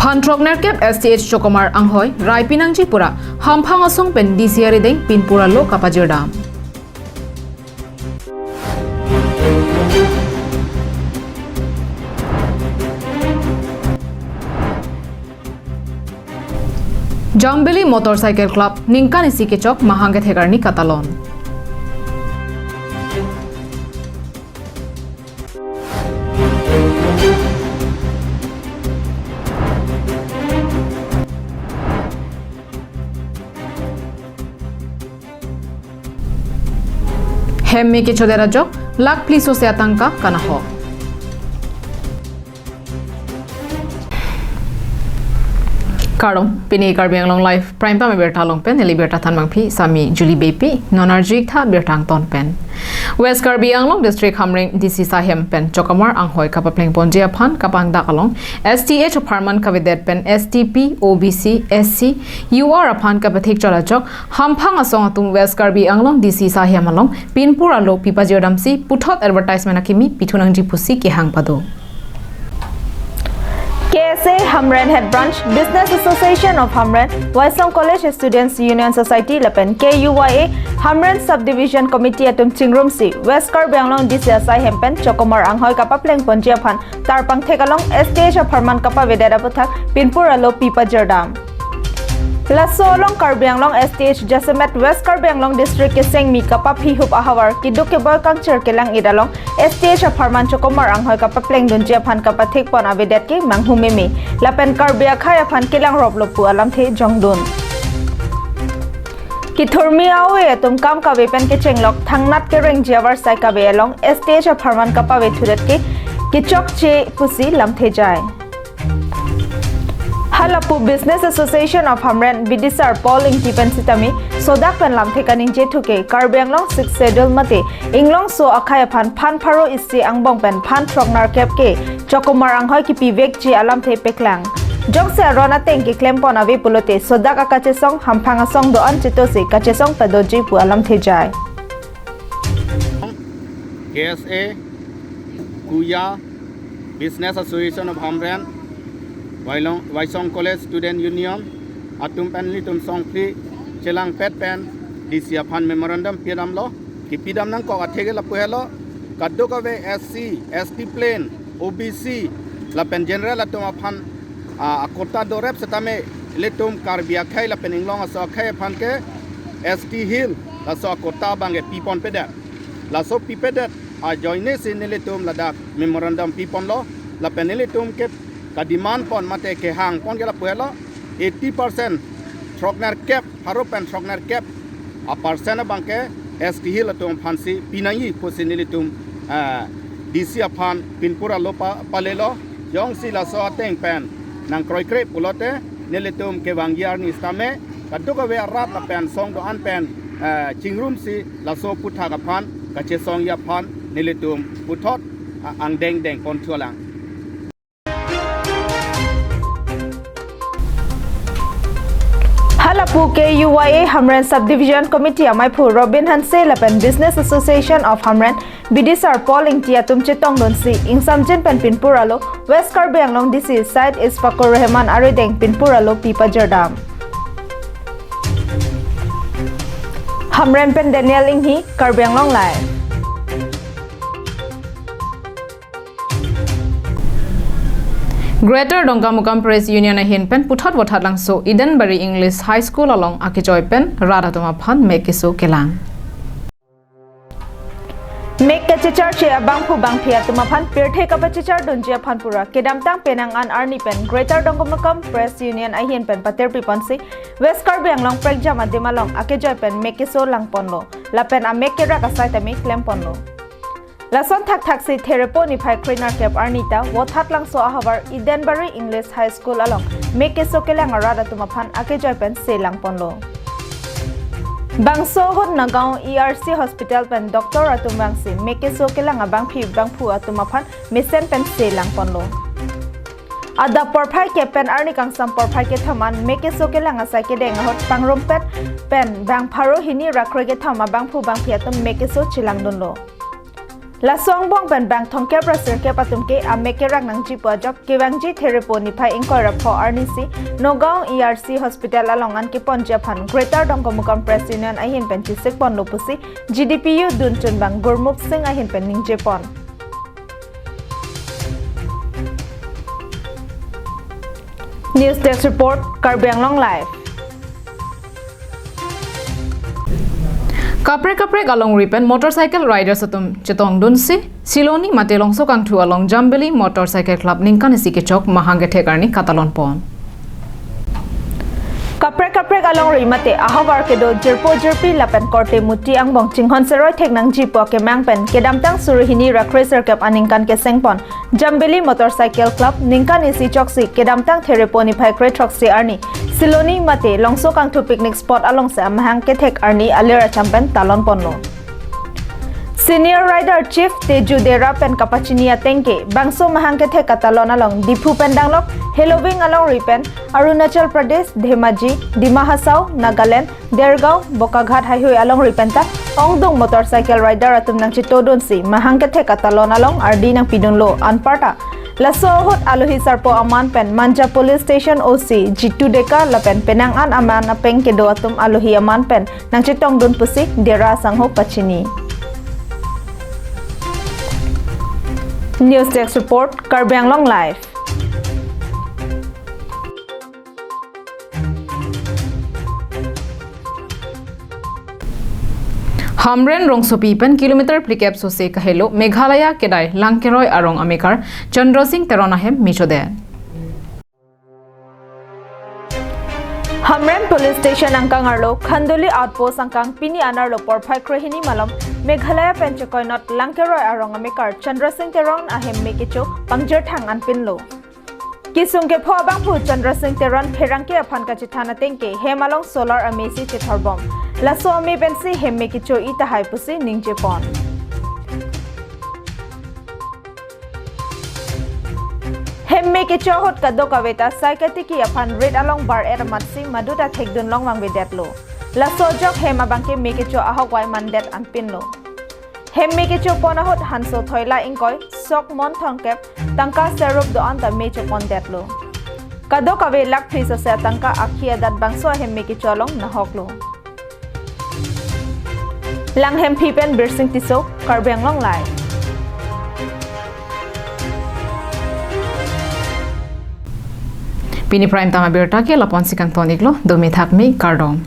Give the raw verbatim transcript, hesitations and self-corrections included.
Phan throknerkep S T H Chokomar Anghoi rai pinangji pura Hamphang asong pen D C arideng pinpura lo kapajirdam. Jambili Motorcycle Club ningkan isi kechok mahang kethek arni katalon. Hem me kechodet ajok lakh phli sose atangka kanahok. Kardom, pini Karbi Anglong Live Prime Time abirta along pen, neli birta thanbangpi Sami Julie Beypi, non arju-ik tha birta angton pen. West Karbi Anglong District Hamren D C sahem pen Chokomar Anghoi kapaplengponji aphan kapangdak along S T H apharman kavedet pen S T P, O B C, S C, U R aphan kapathik chot ajok Hamphang asong atum West Karbi Anglong D C sahem along pinpura lo pipajirdamsi puthot advertisement akimi pithu nangji pusi kehang pado. K S A Hamren Head Branch, Business Association of Hamren, Waisong College Students Union Society lapen K U Y A Hamren Subdivision Committee atum chingrumsi West Karbi Anglong D C asai hem pen Chokomar Anghoi kapaplengponji aphan tarpangthek along S T H apharman kapavedet aputhak pinpura lo pipajirdam. Laso along Karbi Anglong S T H jasemet West Karbi Anglong District kesengmi kapaphihup ahavar keduk keboi kangchir kelang-it along S T H apharman Chokomar Anghoi kapaplengdunji aphan kapathikpon avedet ke manghu meme lapen Karbi akhei aphan kelangrop lo pu alamthe jongdun. Kethurmi awe atum kam kave pen kechenglok thangnat kerengji avarsai kave along S T H apharman kapave thudet ke kechokche pusi lamthe jai. Halapu Business Association of Hamren bidisar Paul Ingti pen sitame sodak pen lamthe kaningje thuke Karbi Anglong Sixth Schedule mate inglongso akhei aphan phan pharo isi angbong pen phan throknerkep ke Chokomar Anghoi kipivekji alamthe peklang. Jongsi aron ateng keklempon ave pulote sodak akachesong Hamphang asong do-an chetose kachesong padoji pu alamthe jai. K S A, K U Y A, Business Association of Hamren, Wailong, Waisong College Student Union atum pen nelitum songphli chelangpet pen D C aphan memorandum pidamlo, kipidam nangkok athe ke lapu helo, kadokave S C, S T plain, O B C lapen general atum aphan, ah, akota dorep setame ilitum Karbi akhei lapen inglongso akhei aphan ke S T Hill laso akota abang ke piponpedet. Laso pipedet ajoinesi nelitum ladak memorandum piponlo lapen nelitum ke kademand pon mate kehangpon ke lapu helo eighty percent, throknerkep, pharo pen throknerkep a percent abang ke S T Hill atum aphansi pinangji pusi nelitum, ah, D C aphan pinpura lo pa, palelo. Jongsi laso ateng pen nangkroikre pulote nelitum kevangji arni setame kadokave arat lapen song do-an pen, eh, chingrumsi laso aputhak aphan kachesongji aphan nelitum puthot, ah, angdeng dengpon thulang. Halapu K U Y A Hamren Subdivision Committee amaiphu Robin Hanse lapen Business Association of Hamren bidisar Paul Ingti atum chetongdunsi ingsamjin pen pinpura lo West Karbi Anglong D C Syed Ishfaqur Rahman arideng pinpura lo pipajirdam. Hamren pen Daniel Inghi, Karbi Anglong Live. Greater Dongkamukam Press Union ahin pen puthot Vothatlangso Edenbari English High School along akejoi pen rat atum aphan mek keso kelang. Mek kachecharche abangphu bangphi atum aphan pirthe kapachechardunji aphan pura kedamtang penang an arni pen Greater Dongkamukam Press Union ahin pen patirpiponsi West Karbi Anglong prekjam adim along akejoi pen mek keso langponlo lapen amek kerak asai tame klemponlo. Lason thakthaksi Therepo niphai krenerkep arni ta Vothatlangso ahavar Edenbari English High School along mek keso kelang arat atum aphan akejoi pen se langponlo. Bangso ahut Nagaon E R C Hospital pen doctor atum vangsi mek keso kelang abangphi bangphu atum aphan mesen pen se langponlo. Adap porphai kep pen arni kangsam porphai kethom an mek keso kelang asai kedeng ahut pangrumpet pen bang pharo hini ra kre kethom abangphu bangphi atum mek keso chelangdunlo. Laso angbong pen bang thomkep ra sirkep atum ke amek kerak nangji pu ajok kevangji Therepo niphai ingkoi ra pho arnisi Nagaon E R C Hospital along an keponji aphan Greater Dongkamukam Press Union ahin pen chesik ponlo pusi G D P U dunchunbang Gurmup Singh ahin pen ningjepon. News Desk Report, Karbi Anglong Live. Kaprek kaprek alongri pen motorcycle riders atum chetongdunsi Siloni mate Longsokangthu along Jambili Motorcycle Club ningkan isi kechok mahang kethek arni katalon pon. Kaprek kaprek alongri mate ahavar kedo jirpo jirpi lapen korte muti angbong chinghon seroi thek nangji pu akemang pen kedamtang suri hini ra kre sirkep aningkan keseng pon Jambili Motorcycle Club ningkan isi choksi kedamtang Therepo niphai kre throksi arni Siloni mate Longsokangthu picnic spot alongsi amahang kethek arni alir acham pen talon ponlo. Senior Rider Chief Teju Dera pen kapachini ateng ke bangso mahang kethek katalon along Diphu pen danglok Heloving alongri pen Arunachal Pradesh, Dhemaji, Dima Hasao, Nagaland, Dergaon, Bokaghat haihui alongri penta ongdung motorcycle rider atum nangchetodunsi mahang kethek katalon along ardi nangpidunlo. Anparta laso ahut alohi sarpo aman pen Manja Police Station O C Jitu Deka lapen penang an aman apeng kedo atum alohi aman pen nangchetongdun pusi Dera asangho pachini. News Desk Report, Karbi Anglong Live. Hamren rongsopi pen kilometer phlikep sose kahelo Meghalaya kedai Langkeroi arong amekar Chandra Singh Teron ahem mechodet. Hamren Police Station angkang arlo Khanduli Outpost angkang pini an arlo porphai krehini malom Meghalaya pen Chekoinot Langkeroi arong amekar Chandra Singh Teron ahem me kecho pangjirthang anpinlo. Kesung kepho abangphu Chandra Singh Teron pherangke aphan kachethan ateng ke hem along solar amesi chethorbom. Laso ame pensi hem me kecho-i tahai pusi ningjepon. Hem me kecho ahut kadokave ta sai katiki aphan rit along bar-et amatsi maduta thekdun long vangvedetlo. Laso ajok hem abangke me kecho ahok vai mandet anpinlo. Hem me kechopon ahut hanso thoila ingkoi sok mon thomkep tangka serup do-an ta me chopondetlo. Kadokave lakh phli sose atangka akhi adat bangso ahem me kecho along nahoklo. Langhemphi pen Birsing Tisso, Karbi Anglong Live. Pini prime time abirta ke lapu-ansi kangton-iklo, domi thakmi, kardom.